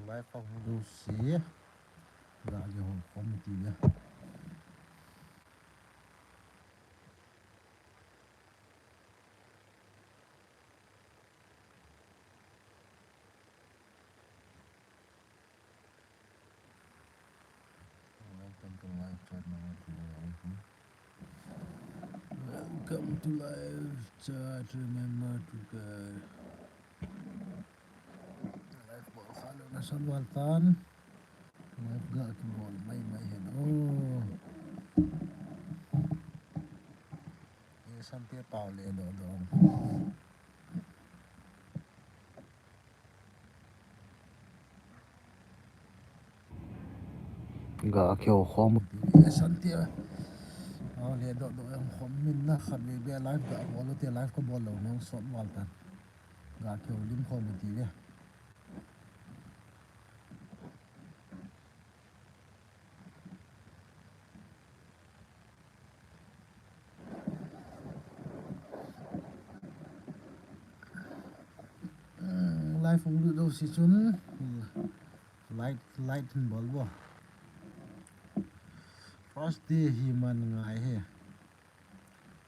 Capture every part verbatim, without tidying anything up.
Live a hung jouse, ga kihou khom u hite. Welcome to live chat number two. Welcome to live chat. Remember to go. Live bol kha lou na son val tan. Live ga kibol mai mai hen o. Ye san te pau le do do. Ga kihou khom u hite. Ye san te. Pau le do do jong khom min na, khatvei beh live ga bol u hite, live ka bol lou nung sot val tan. Ga kihoulim khom u hite. Hmm, live hung lut jouse chun, hmm, like, like hin bol vo. First day hi man ngai e.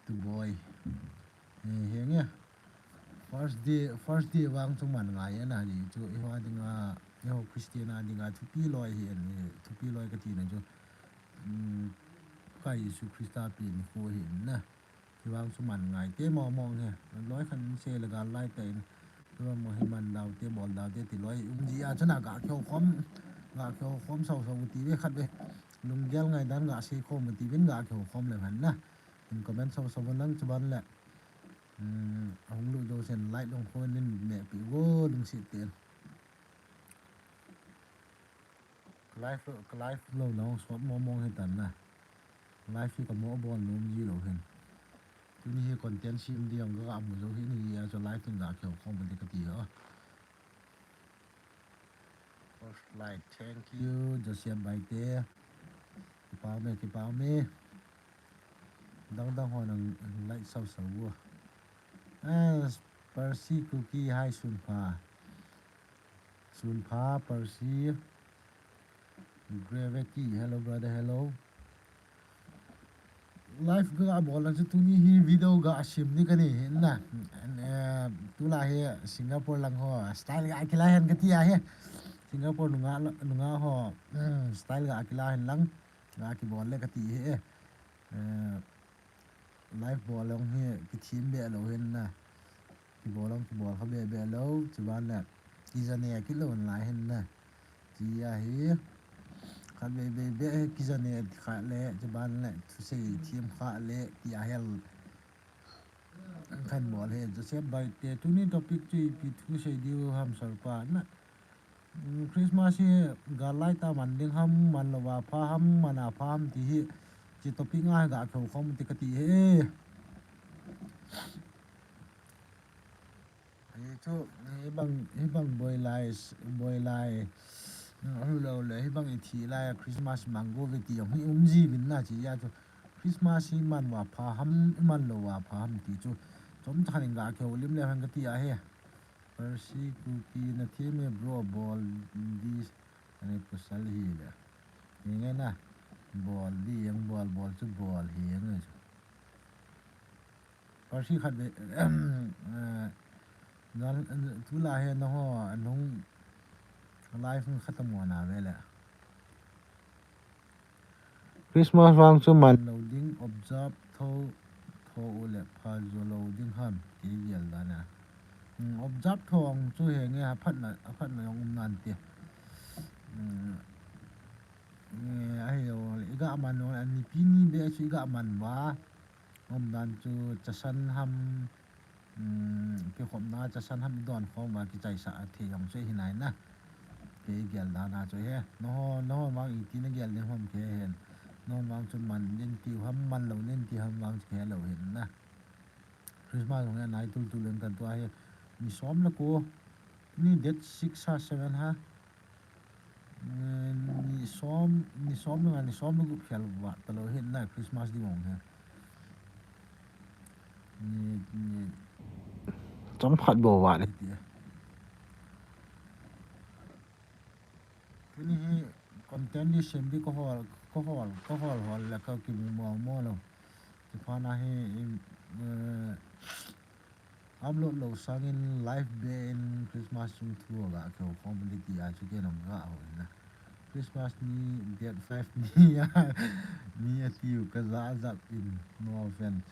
Tu boi. He, he nge. First day, first day vang chu man ngai e na, hichu eiho dinga, eiho Christian a dinga thupi loi ahin, thupi loi kati na chu. Hmm, Pakai Jesu Christa pen nikho ahin na. Hivang chu man ngai temo mong e. Loi khat in sei le gal lai tah in. Tua mo hi man dau te, bol dau te ti loi um ji a chun a ga kihou khom, ga kihou khom sau sau u hite khatvei. Lunggel ngaidan ga sei khom u hite, ga kihou khom le hen na. In comment sau sau un lang, chuban le. Hmm, ahung lut jousen like jong khom in neh peh vo, lungset tah in. Ka live, ka live lou na hung sot mong mong hitan na. Live hi ka mo bol nom ji lou hin. Tuni hi content sem ding ka ga mu jou hin, hijeh a chu live in ga kihou khom u hite kati o. First like, thank you, Joseph Baite. Kipah ume, kipah ume. Dang dang hon nang like sau sau vo. Ah, Percy Kuki, hi, sun pha. Sun pha, Percy. Gravity, hello, brother, hello. Live ga bol a chu tuni hi video ga sem ding kani hin na. Eh, tulai hi Singapore lang ho style ga kila hen kati ahi. Singapore nunga, nunga ho, hmm, style ga kila hen lang. Ga kibol le kati ahi. Eh, live bol jong hi kithem be lou hin na. Kibol jong kibol kha be be lou, chuban le. Kija ne kit lou nalai hin na. Ti ahi. Khatvei vei be hi kija ne kha le, chuban le. Thusei them kha le, ti ahi. Kan bol hi Joseph Baite, tuni topic chu ipi thusei diu ham sir pa na. Mm, Christmas hi gal lai tah man ding ham, man lou a pha ham, man a pha ham ti hi, hiche topic nga hi ga kihou khom u hite kati e. Hichu, hibang, hibang boi lai, boi lai, mm, ahilou le, hibang ithi lai a Christmas mang go ve ti jong hi um ji uvin na, hiche a chu Christmas hi man uva pha ham, man lou uva pha ham ti chu chomcha khat in ga kihoulim le hen kati ahi. Percy Kuki, na them e bro, bol di, ani pasal hi le. Hi nge na, bol di, jeng bol, bol chu bol hi nge chu. Percy khatvei, eh, tulai hi nangho, nung live khat a mo na ve le. Christmas vang chu man lou ding, observe tho, tho u le pha jo lou ding ham, kei gel dan a. Hmm, observe tho ang chu hi nge aphatna, aphatna jong um nan ti. Hmm, nge ahi o, i ga man u, ani pi ni be chu i ga man uva. Umdan chu chasan ham, um, kikhopna chasan ham idon khom uva kichaisah thei jong chu ahi nai na. Kei gel dan a chu ahi. Nangho, nangho vang iti na gel ding ham kei hen. Nangho vang chu man ding tiu ham, man lou ding tiu ham vang chu kei helou hin na. Christmas jong hi anai tultul in kan tua hi. Ni som le ko, ni date six ha, seven ha. Ni som, ni som le nga, ni som le gup khel vat talou hin na Christmas ding jong hi. Ni, ni chomkhat bou vat le ti. Ni hi content di sem di ka hol, ka hol, ka hol hol le ka kimu mo mo lo. Ti pha na hi, eh, upload lo sangin live be in Christmas sung thu ga ka ho community a chu ke nam ga ho na. Christmas ni date five ni a, ni a tiu ka za zap in, no offense.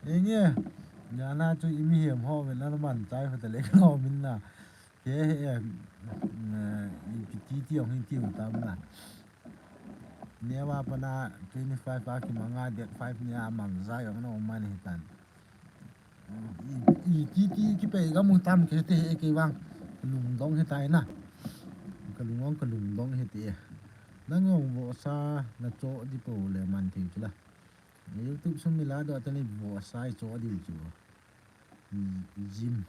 Enge, ya na chu imi hem ho ve na man chai fa ta le ka min na. Ke he, eh, i kiti ti ong hi ti u tam na. Newa pana twenty-five a kimanga date five ni a mang za yong na man hi tan. I, i kiti ki pe ga mu tam ke te he ke wang. Lungdong he tai na. Ka lungdong, ka lungdong he te. Nang ong vo sa na cho di po le man thei chu la. YouTube sum mi la do ta ni vo sa i cho di chu. Gym.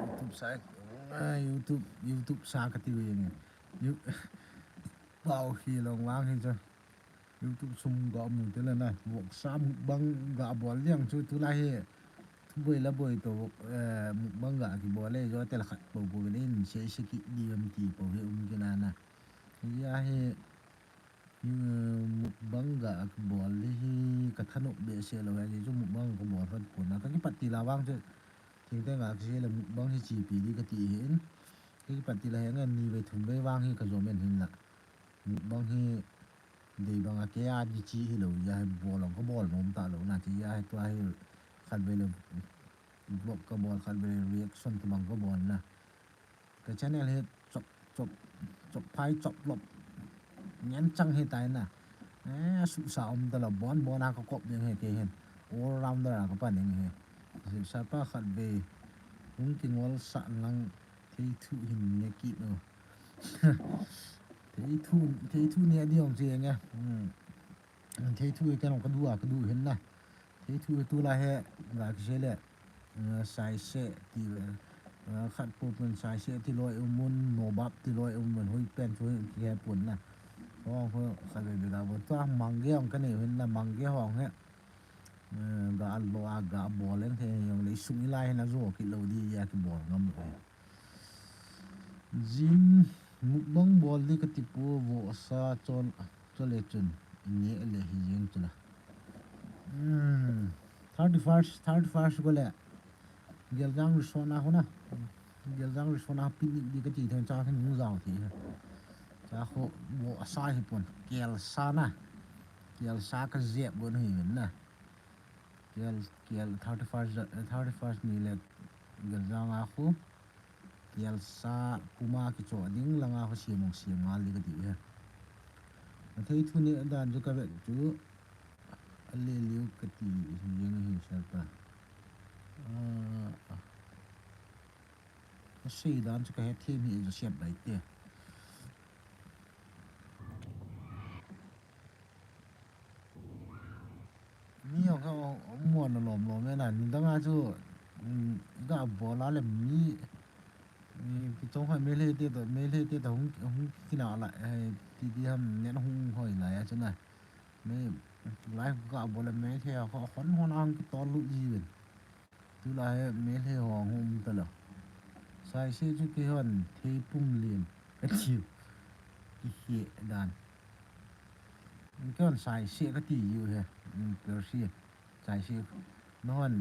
YouTube sa, ah, YouTube, YouTube sa ka ti ve nge. You, pau hi long wang hi chu. YouTube sum ga mu te la na. Vok sa mukbang ga bol liang chu tu la hi. Thu boi la boi to, eh, mukbang ga ki bol le jo te la khat po po ni se se ki di am ti po hi um ki na na. Ya hi. Mukbang ga ka bol le hi ka thanop behseh lou, hijeh chun mukbang ka bol khat pon a, ka kipat til a vang chu thingteng a kise le mukbang hi chepi di ka ti ahin, ka kipat til a hi nge ni vei thum vei vang hi ka jom in hinla mukbang hi dei bang a kei a di chi hilou, hijeh a hi bol ong ka bol nom talou na, hijeh a hi tua hi khatvei le vlog ka bol, khatvei le reaction tobang ka bol na. Ka channel hi chop, chop, chop phai, chop lop ngen chang hi tai na. Eh, suhsa um talou, bon bon a ka kop ding hi kei hin. All rounder a ka pan ding hi. Suhsa pa khatvei hung kingol sah lang thei thu hin ne kit u. Thei thu, thei thu ne ding ong chi nge. Hmm. Thei thu hi ken ong ka du a, ka du hin na. Thei thu hi tu la hi, ga kise le, eh, saise ti, eh, khat po pun saise ti loi um un, nobap ti loi um un, hui pen chu hi ki he pun na. Ong ho khatvei be ga bol. Tua mangge ong ka nei hin na, mangge hong he. Eh, ga lo a ga bol leng thei ong le sung i lai hin a jo kit lou di a ki bol ngam lou. Gym, mukbang bol di ka ti po, vo sa chon, chole chun, nge le hi jeng chu la. Hmm, thirty-first, thirty-first go le. Geljang Resort na ho na. Geljang Resort na picnic di ka ti thei cha thei mu jao ti. Cha ho vo sa hi pon, kel sa na. Kel sa ka jep go hi na. Kel, kel thirty-first, eh, thirty-first ni le Geljang a khu. Kel sa puma kicho ding langa khu siam ong siam ngal di ka ti u he. A thei thu ne dan chu ka vet chu a le liu ka ti jeng hi sa ta. Ah, a sei dan chu ka he them hi jo siam bai te. Mi hong kha, hong muan lom lom e na, nidang a chu, um, ga bol a le mi, um, kichong kha Meitei te to, Meitei te to hung, hung kina la, eh, ti ti ham nen hung hoi lai a chu na. Mi, live ga bol a Meitei a kho, hon hon a hung kitol lut ji ven. Tu la hi Meitei ho hung um ta lou. Saise chu kei hon thei pum lien ka tiu. Ki he dan. Kei hon saise ka ti u he. Persi. Saise. Na hon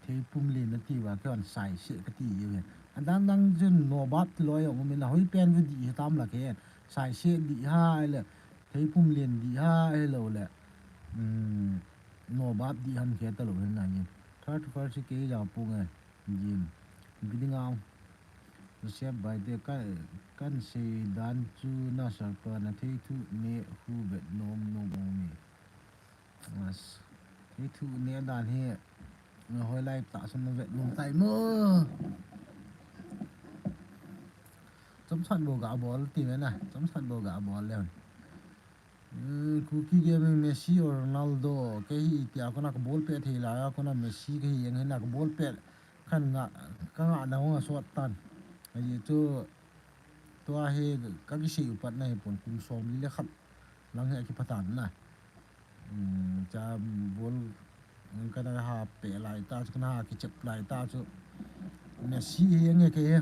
thei pum lien na ti uva, kei hon saise ka ti u he. A dan dang chun nobap ti loi ong um in a, hoi pen chu di hi tam la kei. Saise di ha le. Thei pum lien di ha lou le. Um, Nobap di ham khe ta lou hin na ni. Thirty-first kei ja pu nge. Jim. Giding ang. Joseph Baite ka, kan sei dan chu na sar pa na thei thu ne hu bet nom nom ong ni. Mas. Thei thu ne dan hi. Na hoi lai ta sun na vet nom tai mo. Chomsat bo ga bol ti me na. Chomsat bo ga bol le. Hmm, Kuki Gaming, Messi or Ronaldo, kei hi itia kona ka ball pet thei lai a kona Messi ka hi jeng hin na ka ball pet khan nga, ka ngah na hung a sot tan. Ahi chu tua hi ka kisei u pat na hi pon kum som li le khat lang hi a kipat tan na. Hmm, cha ball Kana ha pe lai ta chu, kana ha kichep lai ta chu. Messi hi nge kei.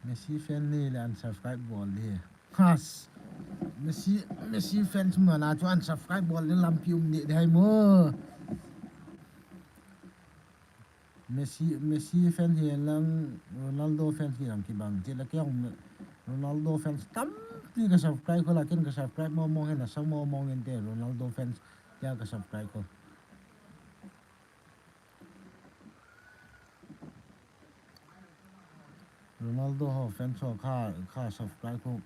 Messi fan nahile unsubscribe bol ding. Has. Messi, Messi fans mana chu unsubscribe bol ding lampi um ding ding ahi mo. Messi, Messi fan hihen lang Ronaldo fan hihen lang kibang. Chule kei jong Ronaldo fans tampi ka subscribe khol a, ken ka subscribe mong mong hen, asa mong mong hen te Ronaldo fans tia ka subscribe khol. Ronaldo ho fans ho kha, kha subscribe khol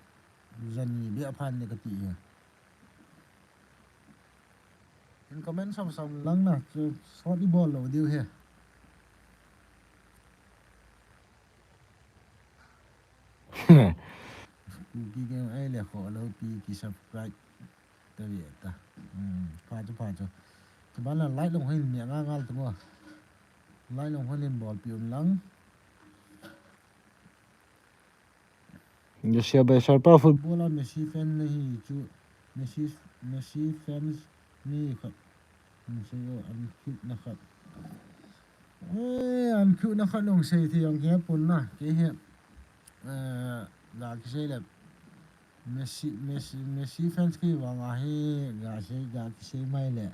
jani beh phan le kati e. In comment sam sam lang na, chu sot ibol lou diu ahi. Kuki game ahile kho lou pi ki subscribe ta ve ta. Hmm, pha chu, pha chu. Chuban la like long hin mi nga ngal tu ngo. Like long hin bolpi un lang. Josiah Baisar pa football a Messi fan nahi chu, Messi, Messi fans ni khat. Hung sei o, an cute na khat. Eh, an cute na khat hung sei thei jong kei pon na, kei hi. Eh, ga kisei le. Messi, Messi, Messi fans kei vang ahi, ga sei, ga kisei mai le.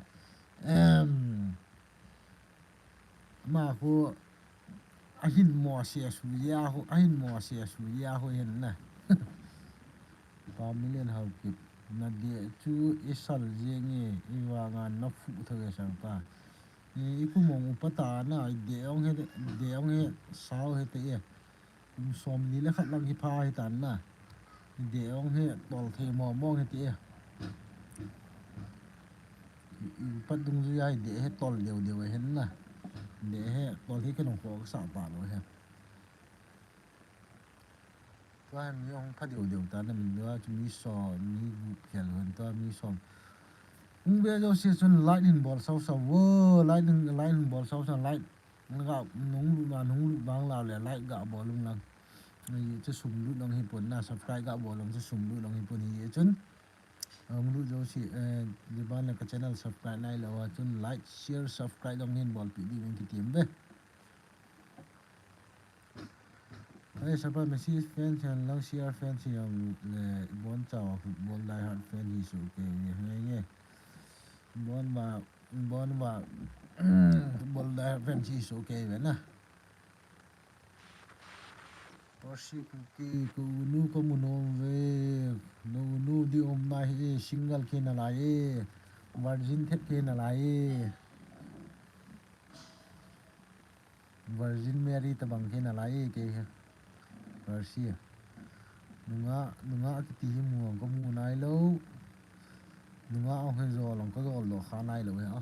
Em, ama khu ahin mo se su ya khu, ahin mo se su ya khu hin na. Pa Million Haokip, na deh chu i sal jeng e, i vang a na phu tho e sal pa. I, i kum ong upa ta na, i deh ong he, deh ong he, sao he te e. Kum som li le khat lang hi pha hi tan na. I deh ong he tol thei mo mong he ti e. I, i pat dungjui a i deh he tol deu deu a hen na. Deh he tol hi ke nong ko sa pa lo he. Tua hi mi ong pha deu deu ta na min dua chu mi so mi gu khel hon tua mi som. Ung be jo si chun like hin bol sau sau wo, like hin, like hin bol sau sau, like. Nga nung lu na nung lu bang la le like ga bol lung lang. Ngai chu sum lu nong hi pon na, subscribe ga bol lung chu sum lu nong hi pon hi chun. Ung lu jo si, eh, di ban le ka channel subscribe nai lo a chun like, share, subscribe dong hin bolpi ding in kiti em be. Ai, sapa Messi fan hihen lang C R fan hihen lang le, ibon chawa football die hard fan hi soh kei ve nge nge. Ibon va, ibon va, football die hard fan hi soh kei ve na. Percy Kuki, ka unu ka mu nom ve, na unu di um nai hi, single kei nalai e, virgin thet kei nalai e. Virgin Mary tabang kei nalai e kei hi. Percy. Nungah, nungah kiti hi mu ang ka mu nai lou. Nungah ong hi jol ong ka jol doh kha nai lou hi a.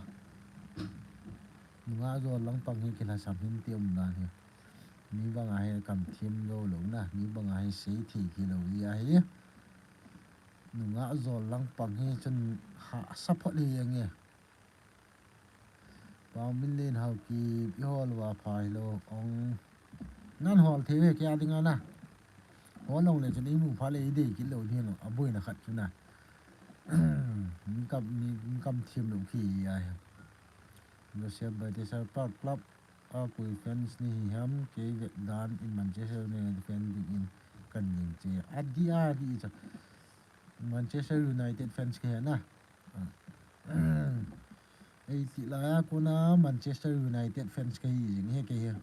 Nungah jol lang pang hi kilhasam hin ti um dan hi. Mi bang a hi kam thim lou lou na. Mi bang a hi sei thei kei lou hi a hi. Nungah jol lang pang hi chun hahsa phot hi ang e. Pau Min Lin Haokip, i hol uva pha hilou ong. Nan hol thei ve kei a dinga na. Hol long le chun i mu pha le i dei kit lou ding lou, a boina khat chu na. Mi kam, mi, mi kam thim lou kei a hi. Joseph Baite Sir pa club a koi fans ni hi ham, kei vet dan in Manchester United fan ding in kan ning che. A di a di cha. Manchester United fans kei na. Ei ti la ya kona Manchester United fans kei jing he kei he.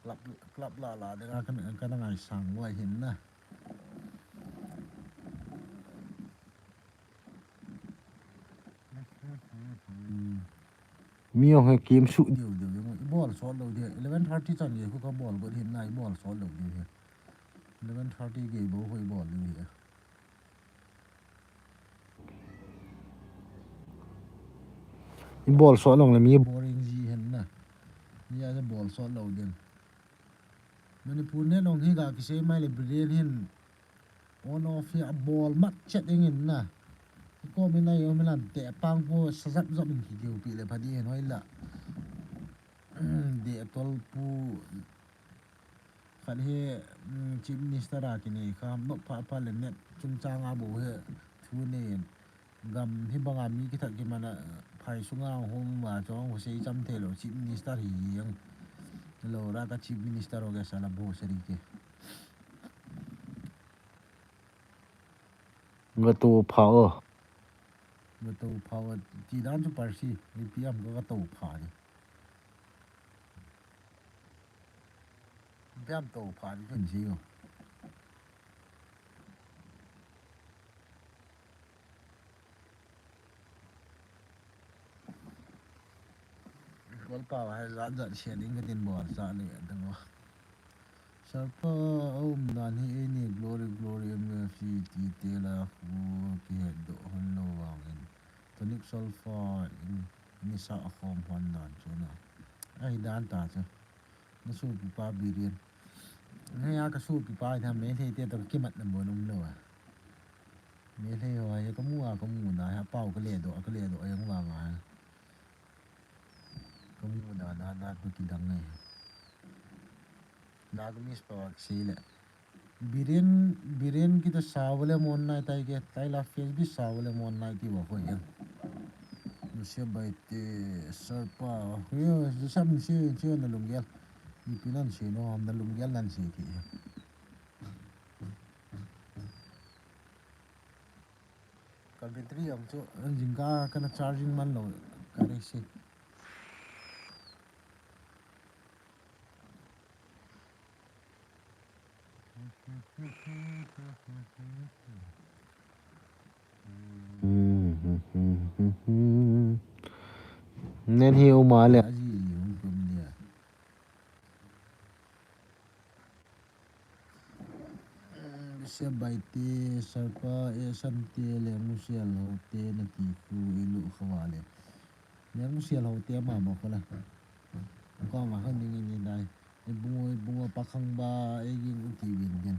Club, club la la de ka kan, kan ngai sang wai hin na. Mi ong he kim su diu diu, i bol sot lou diu. Eleven thirty chan ye khu ka bol got hin na, i bol sot lou diu he. Eleven thirty gei bou khu i bol diu he. I bol sot long le mi boring ji hin na. Mi a bol sot lou ding. Manipur ne long hi ga kisei mai le Britain hin. On off hi a bol mat chet eng in na. Ko mi na yo mi lan te pang ko sa zap zap in ki diu pi le pha di hin hoi la. De tol pu. Khat hi, mm, Chief Minister a kinei kha, nop pha pha le net chungchang a bou hi thu nei in. Gam hi banga mi kithat kimana, phai sunga hung ma chong ho sei cham thei lou, Chief Minister hi ang. Lou ra ka Chief Minister ho ke sala bo seri ke. Nga to pha o. Nga to pha o. Ti dan chu parsi, ni piam ka to pha ni. Piam to pha ni kan si o. Golpa hai zat zat sia ding ka tin bol sa le dang o. Sarpa a um dan hi eini Glory Glory M F C ti te la khu ki het do hon lo vang in. Tonic Solfa in, in sa a khom hon dan chu na. Ai dan ta chu. Na su pi pa Biren. Ngai a ka su pi pa tha me thei te to ki mat na bo num lo a. Me thei ho ai ka mu a ka mu na ha pau ka le do ka le do ai ang vang a. Ka mu na na na tu ki dang ngai. Na ka mis pa wa si le. Biren, Biren kita sa wale mon nai tai ke, tai la Facebook sa wale mon nai ti wa ko ya. Lucia Baite, Sarpa, yo, Lucia msi, si na lunggel. Ni pinan si no, am na lunggel nan si ki. Ka battery am chu, an jingkah kana charging man lo, ka re si. Nen hi uma le. Aji hung tum dia. Sia Baite, Sarpa, e Sante, Lengmusial Hote, na ti khu i lu khawa le. Lengmusial Hote ama ma khu la. Ko ma khan ding ni dai. I bungo, i bungo pa khang ba, e ging u ti win din.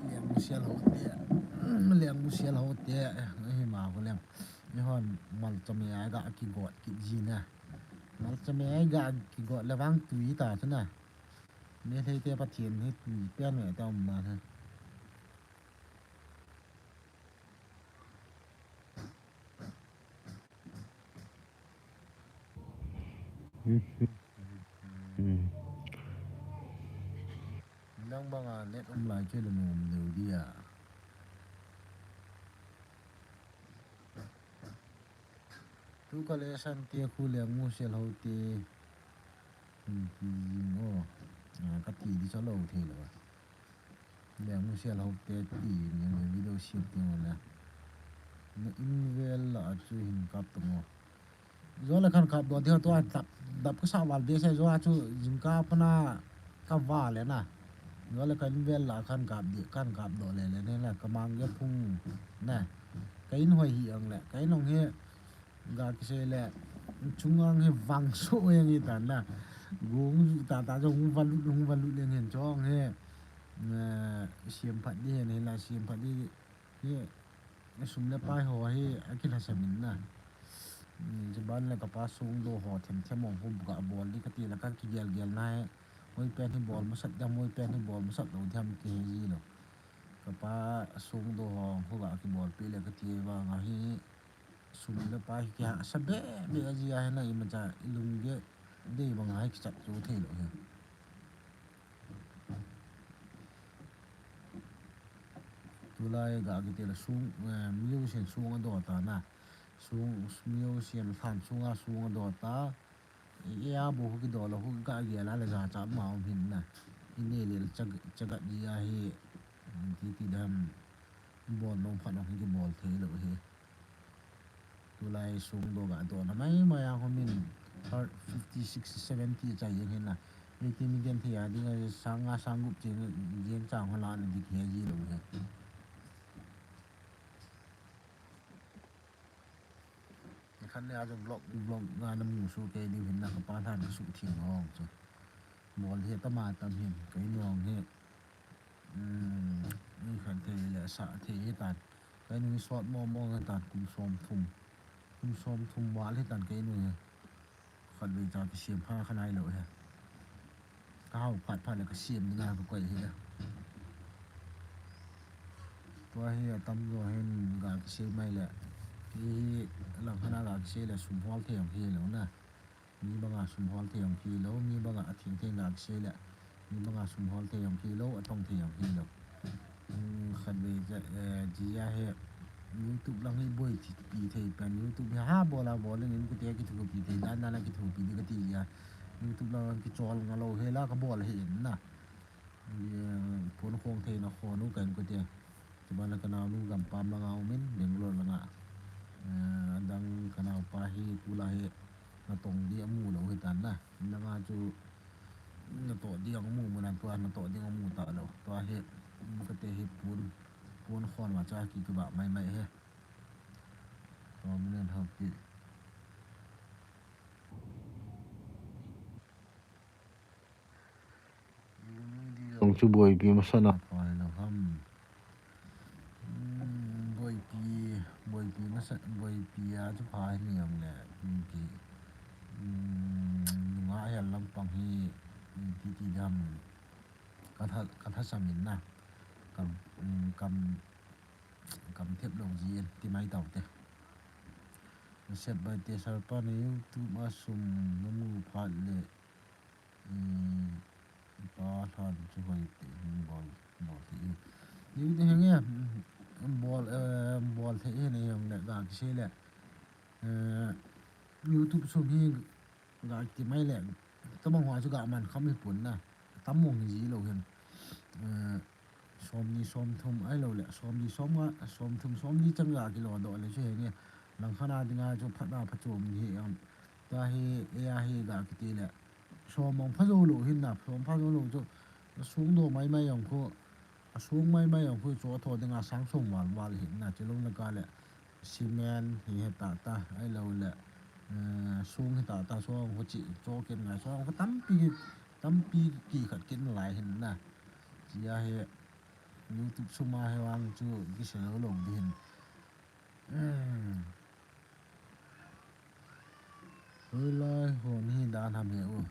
Lengmusial Hote, Lengmusial Hote, e hi ma khu lem. I hon mal chame ai ga ki got ki ji na. Mal chame ai ga ki got le wang tui ta chu na. Meitei te Pathen hi tui pen ve ta um dan hi. Nang banga net um lai chu le nom deu dia. Tu ka le Sante khu Lengmusial Hote. Hin ti jing o. A, ka ti di cha lo thei lo. Lengmusial Hote ti ni video siam ti mo le. Na in vel la chu hin kap tu mo. Zo le khan kap do dia tu a dap, dap ka sa val be sa zo a chu jingkah pana ka va le na. Zo le khan vel la khan kap di, khan kap do le le ne la ka mang ge phung na. Ka in hoi hi ang le, ka in hong hi Ga kisei le, chungang hi vang so yang hi tan na. Gung ta ta jong hung valut, hung valut leng hin chong hi. Eh, siam phat di hin, hin la siam phat di hi. Sum le pai ho hi, a kilhasam in na. Hmm, chuban le ka pa sung do ho them them hong hu ga bol di ka ti la ka kigel gel na hi. Hoi pen hi bol masat dam, hoi pen hi bol masat lo dam ki he ji lo. Ka pa sung do ho hu ga kibol pi le ka ti vang a hi. Sum le pai hi kihahsa be be a ji a hi na, imacha i lunggel dei banga hi kichat chu thei lo hi. Tulai ga kiti la sung, eh, musician sung a do ta na. Sung, musician lhan sung a sung a do ta. E, e a bu hu kido lo hu ga gel a le ga cha ma um hin na. I ne le cha, cha ga ji a hi. Ti ti dam. Bol nong phat nong hi kibol thei lo hi. Tulai sung do ga do na mai mai a homin fifty, sixty, seventy chai jeng hin na. Eighty million thei a ding a sang nga sang gup cheng jeng chang ho la na dik he ji lo he. Khan ne a jong vlog, vlog nga na mu su ke diu hin na ka pa than ka su thing hong chu. Bol he ta ma tam hin ka i nong he. Hmm, ni khan thei le sa thei hi tan. Ka inu hi sot mo mo hi tan kum som thum. Kum som thum val hi tan ka inu hi. Khat vei cha ka siam pha kha nai lo hi. Ka hau phat phat le ka siam ni nga ka koi hi. Tua hi atamjo hin ga kisei mai le. Kei hi langkhat a ga kisei le sum hol thei jong hilou na. Mi banga sum hol thei jong hilou, mi banga atheng thei ga kisei le. Mi banga sum hol thei jong hilou, atong thei jong hilou. Hmm, khatvei ja, eh, jia hi YouTube lang hi boi thi, pi thei pen YouTube hi ha bol a bol in kute kithopi thei, dan dan a kithopi ding kati jia. YouTube lang kichol ngalou hi la kabol hi in na. Phone khong theina khon u kahin kute. Chuban a kanaonu gampam langa umin, Bangalore langa. Eh, adang kanaopa hi, kula hi, natong di amu lou hitan na. Langa chu, natoh di amu mu nan tua, natoh di amu talou. Tua hi, kate hi phone, phone khon ma cha ki kiba mai mai hi. Tua mun en hau ki. Jong chu boipi masa na. Phai lo ham. Hmm, boipi, boipi masa, boipi a chu phai ni jong le, hmm, ki, hmm, nunga hel lampang hi, hmm, ti ti dam, ka tha, ka tha samin na, kam, hmm, kam, kam thep lo ji en, ti mai tau te. Set by te sar pa na YouTube a sum na mu phat le, Hmm, pa lhan chu hoi te hin bol, bol thei e. Ni te henge, hmm, bol, eh, bol thei e ni jong le ga kisei le. Eh, YouTube sum hi ga ki mai le. Tabang hoa chu ga man kham hi pon na. Tam mong hi ji lou hin. Eh, Somni somthum ahilou le, somni somnga, somthum somli chang ga kilo doh le chu henge. Langkhat a dinga chu phat a phachom ni hi am. Tua hi, eia hi ga kiti le. Som mong pha jou lou hin na, som pha jou lou chu. Asung doh mai mai jong khu, asung mai mai jong khu chu atho dinga sang som val val hin na, chu lou na ka le. Cement hi he ta ta, ahilou le, eh, sung hi ta ta, song ho chi, cho ken ngai, song ho tampi, tampi ki khat ken lai hin na. Chia he, YouTube sum a he vang chu, ki se lo lo di hin. Hmm. Hoi lai hon hi dan ham he u.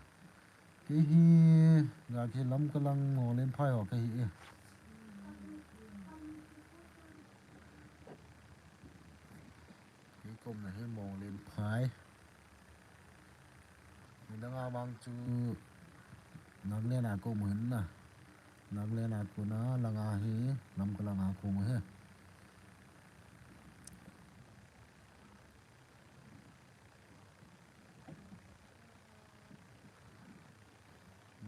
Kei hi, ga kei Lamka lang Monglenphai ho kei hi e. Kei komna hi Monglenphai. Nidang a vang chu Nagaland a kom hin na. Nagaland a kona langa hi Lamka langa kom hi.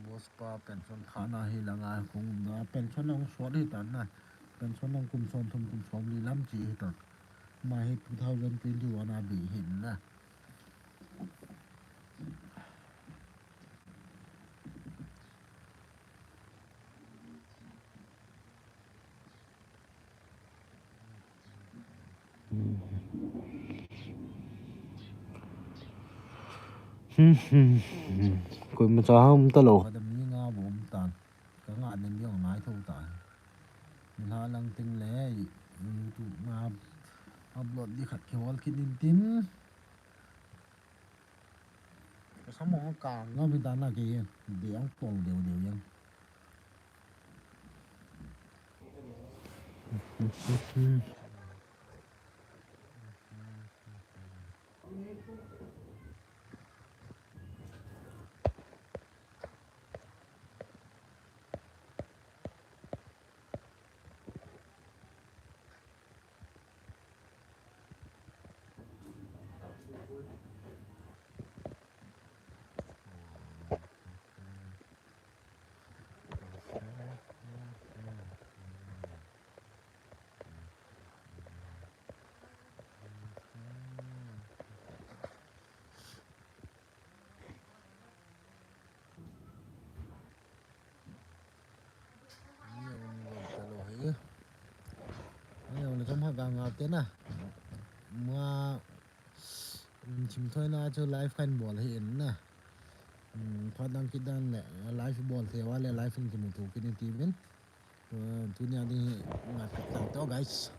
Boss pa pension thana hi langa kong umna, pension ang sot hi tan na, pension ang kum som thum kum som li lam chi hi tan, ma hi two thousand twenty-one a bei hin na. Koima cha um talou. Ka dam ni nga bom tan. Ka nga nem jong ngai tho ta. Ni ha lang ting le YouTube ma upload di khat ki hol kit in tin. Ka sam mo ka ngam hi dan a kei, dei ang tol deu deu jeng. Ni um gam talou hi. Ni um le kam ha ga nga te na. Ma, um, chim thoi na chu live kan bol hi in na. Um, phat dang kit dan le live bol thei uva le live in kimu thu kit in ti vin. Uh, tunia ding hi nga kit tau to, guys.